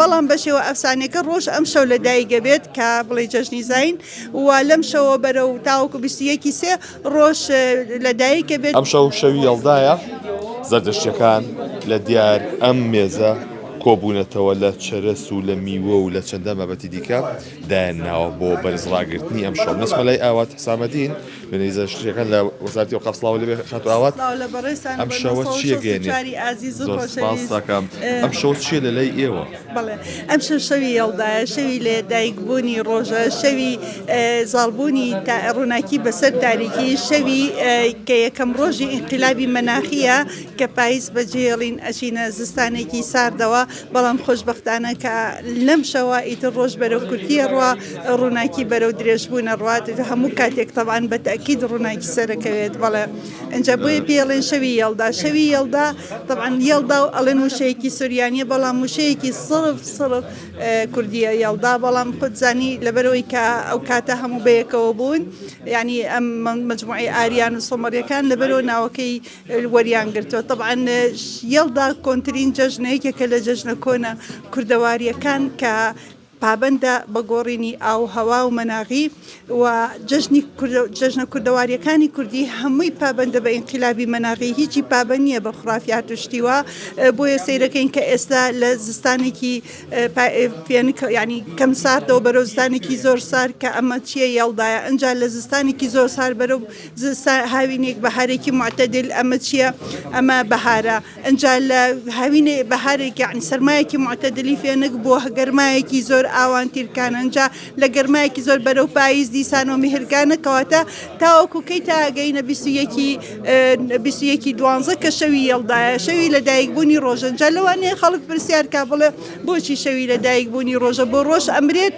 بەڵام بە شێوە ئەفسانەکە ڕۆژ ئەم شەو لە دایکە بێت کە بڵێ جەژنی زین و لەم شەوە بەرەو تاوەکو 21 سێ ڕۆژ لە دایکە بێت. ئەمشەو شەوی یەڵدایە، زەردەشتیەکان لە دیار ئەم مێزە کۆبوونەتەوە لە چەرەس و لە میوە و لە چەندان بابەتی دیکە دایان ناوە بۆ بەرز ڕاگرتنی ئەم شەو. نەچمە لای ئاوات حسامەدین نوێنەری زەردەشتیەکان لە وەزارەتی ئەوقاف سڵاو لێ بێ خاتوو ئاوات سڵاو لە بەڕێزتان و ئەم بە شەوە چییە گەیەنێ؟ 964 ئازیز و زۆر سپاس خۆشەویست. دەکەم. ئەم شەوە چییە لە لای ئێوە؟ بەڵێ ئەمشەو شەوی یەڵدایە، شەوی لە دایکبوونی ڕۆژە، شەوی زاڵبوونی ڕووناکی بەسەر تاریکی، شەوی کە یەکەم ڕۆژی ئینقلابی مەناخییە کە پاییز بەجێڵین ئەچینە زستانێکی ساردەوە، بەڵام خۆشبەختانە کە لەم شەوە ئیتر ڕۆژ بەرەو کورتی ئەڕوا، ڕووناکی بەرەو درێژبوون ئەڕوات، هەموو کاتێک تەبعەن بە تەئکید ڕووناکی سەرەکەوێت، بەڵێ ئینجا بۆیە پێی ئەڵێن شەوی یەڵدا، شەوی یەڵدا تەبعەن یەڵدا و ئەڵێن وشەیەکی سوریانیە بەڵام وشەیەکی سڕف سڕف کوردیە یەڵدا بەڵام خۆت زانی لەبەرەوەی کە ئەو کاتە هەموو بەیەکەوە بوون یعنی ئەم مەجموعەی ئاریان و سۆمەریەکان لەبەرەوە ناوەکەی وەریان گرتووە تەبعەن یەڵدا کۆنترین جەژنە یەکێکە لە جەژنە کۆنە کوردەواریەکان کە پابەندە بە گۆڕینی ئاووهەوا و مەناغی و جەژنی جەژنە کوردەواریەکانی کوردی هەمووی پابەندە بە ئینقیلابی مەناغی هیچی پابەند نییە بە خرافیات و شتی وا بۆیە سەیرەکەین کە ئێستا لە زستانێکی ینی کەم ساردەوە بەرەو زستانێکی زۆر سار کە ئەمە چییە یەڵدایە ئەجا لە زستانێکی زۆر سار بەرەو هاوینێک بەهارێکی معتدل ئەمە چییە ئەمە بەهارە ئنجا لە هاوینێ بەهارێک یەعنی سەرمایەکی موعتەدلی فێنک بۆ گەرمایەکی زۆر ئاوان تیرکان ئنجا لە گەرمایەکی زۆر بەرەو پاییز دیسانەوە میهرگانە کەواتە تاوەکو کەی تا گەینە 21 21 دوانزە کە شەوی یەڵدایە شەوی لە دایکبوونی ڕۆژە ئنجا لەوانەیە خەڵک پرسیار کا بڵێ بۆچی شەوی لە دایکبوونی ڕۆژە بۆ ڕۆژ ئەمرێت؟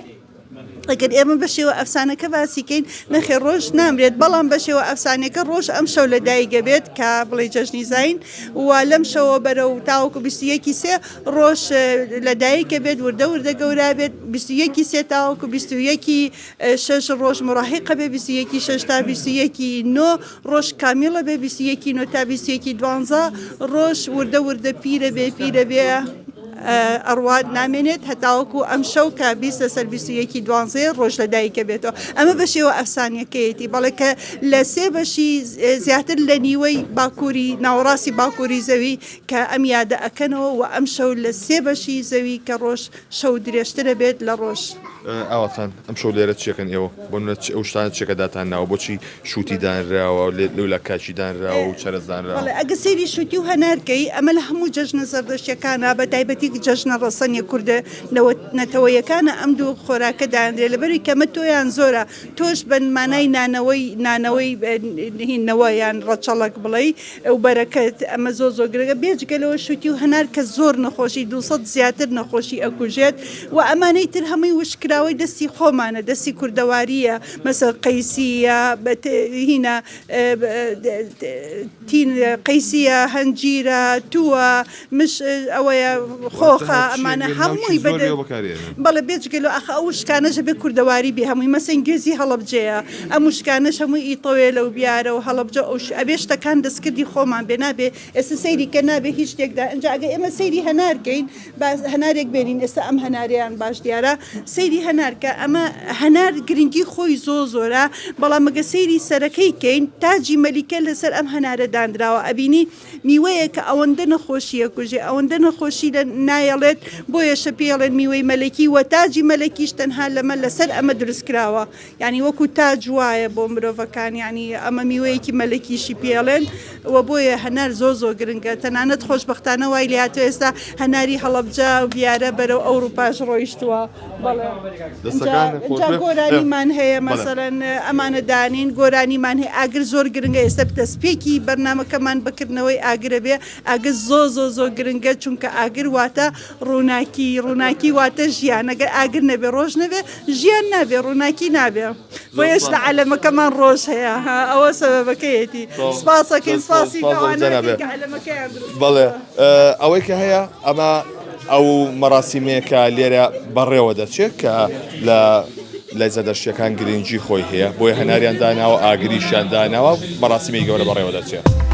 ئەگەر ئێمە بە شێوە ئەفسانەکە باسی کەین نەخێر ڕۆژ نامرێت بەڵام بە شێوە ئەفسانەکە ڕۆژ ئەم شەو لە دایکە بێت کە بڵێ جەژنی زین و لەم شەوە بەرەو تاوەکو 21 سێ ڕۆژ لە دایکە بێت وردە وردە گەورا بێت 21 سێ تاوەکو 21 شەش ڕۆژ مراهیقە بێ 21 شەش تا 21 نۆ ڕۆژ کامیڵە بێ 21 نۆ تا 21 دوانزە ڕۆژ وردە وردە پیرە بێ پیرە بێ ئەڕوات نامێنێت هەتاوەکو ئەمشەو کە 20 لەسەر 21 ی دوانزەیە ڕۆژ لە دایکە بێتەوە ئەمە بە شێوە ئەفسانیەکەیەتی بەڵێ کە لە سێ بەشی زیاتر لە نیوەی باکووری ناوەڕاستی باکووری زەوی کە ئەم یادە ئەکەنەوە و ئەمشەو لە سێ بەشی زەوی کە ڕۆژ شەو درێژترە بێت لە ڕۆژ. ئاوات خان ئەمشەو لێرە چیەکەن ئێوە؟ بۆ نمونە چ ئەو شتانە چیە کە داتان ناوە؟ بۆچی شوتی دانراوە لەولا کاکی دانراوە و چەرەس دانراوە؟ بەڵێ ئەگەر سەیری شوتی و هەنار کەی ئەمە لە هەموو جەژنە زەردەشتیەکانا بە تایبەتی جەژنە ڕەسەنیە کوردە نەتەوەیەکانا ئەم دوو خۆراکە دانرێ لەبەروی کەمە تۆیان زۆرە تۆش بە مانای نانەوەی نانەوەی هین نەوە یان ڕەچەڵەک بڵێی و بەرەکەت ئەمە زۆر زۆر گرنگە بێجگە لەوە شوتی و هەنار کە زۆر نەخۆشی 200 زیاتر نەخۆشی ئەکوژێت و ئەمانەی تر هەمووی وشککراوەی دەستی خۆمانە دەستی کوردەوارییە مەسەل قەیسییە هینە تین قەیسییە هەنجیرە تووە مش ئەوەیە خۆخە ئەمانە هەمووی بە بەڵێ بێجگە لەو ئاخە ئەو وشکانەش ئەبێ کوردەواری بێ هەمووی مەسەن گوێزی هەڵەبجەیە ئەم وشکانەش هەمووی ئی تەوێلە و بیارە و هەڵەبجە ئەو ئەبێ شتەکان دەستکردی خۆمان بێ نابێ ئێستا سەیری کە نابێ هیچ شتێک دا ئینجا ئەگەر ئێمە سەیری هەنار کەین با هەنارێک بێنین ئێستا ئەم هەنارەیان باش دیارە سەیری هەنار کە ئەمە هەنار گرنگی خۆی زۆ زۆرە بەڵام ئەگەر سەیری سەرەکەی کەین تاجی مەلیکە لەسەر ئەم هەنارە دانراوە ئەبینی میوەیە کە ئەوەندە نەخۆشی ئەکوژێ ئەوەندە نەخۆشی لە نایەڵێت بۆیەشە پێی ئەڵێن میوەی مەلەکی وە تاجی مەلەکیش تەنها لەمە لەسەر ئەمە دروست کراوە یانی وەکو تاج وایە بۆ مرۆڤەکان یانی ئەمە میوەیەکی مەلەکیشی پێ ئەڵێن وە بۆیە هەنار زۆر زۆر گرنگە تەنانەت خۆشبەختانە وای لێهاتوە ئێستا هەناری هەڵەبجە و بیارە بەرەو ئەوروپاش ڕۆیشتووە. بەڵێ دەستەکانت خۆش ئینجا بێ. گۆرانیمان هەیە بەڵێ. مەسەلەن ئەمانە دانین گۆرانیمان هەیە ئاگر زۆر گرنگە ئێستا دەستپێکی بەرنامەکەمان بە کردنەوەی ئاگرە بێ ئاگر زۆر زۆر زۆر گرنگە چونکە ئاگر واتە ڕووناکی ڕووناکی واتە ژیان ئەگەر ئاگر نەبێ ڕۆژ نەبێ ژیان نابێ ڕووناکی نابێ زۆر بۆیەش لە سپاس. عەلەمەکەمان ڕۆژ هەیە ها ئەوە سەبەبەکەیەتی زۆر سپاسەکەین زۆر سپاس سپاسی سپاس بۆ ئەوانە جەنابێ. ئەکەین کە عەلەمەکەیان دروست بەڵێ کردووە. ئەوەی کە هەیە ئەمە ئەو مەراسیمەیە کە لێرە بەڕێوە دەچێت کە لە لای زەردەشتیەکان گرنگی خۆی هەیە بۆیە هەناریان داناوە ئاگریشیان داناوە مەراسیمی گەورە بەڕێوە دەچێت.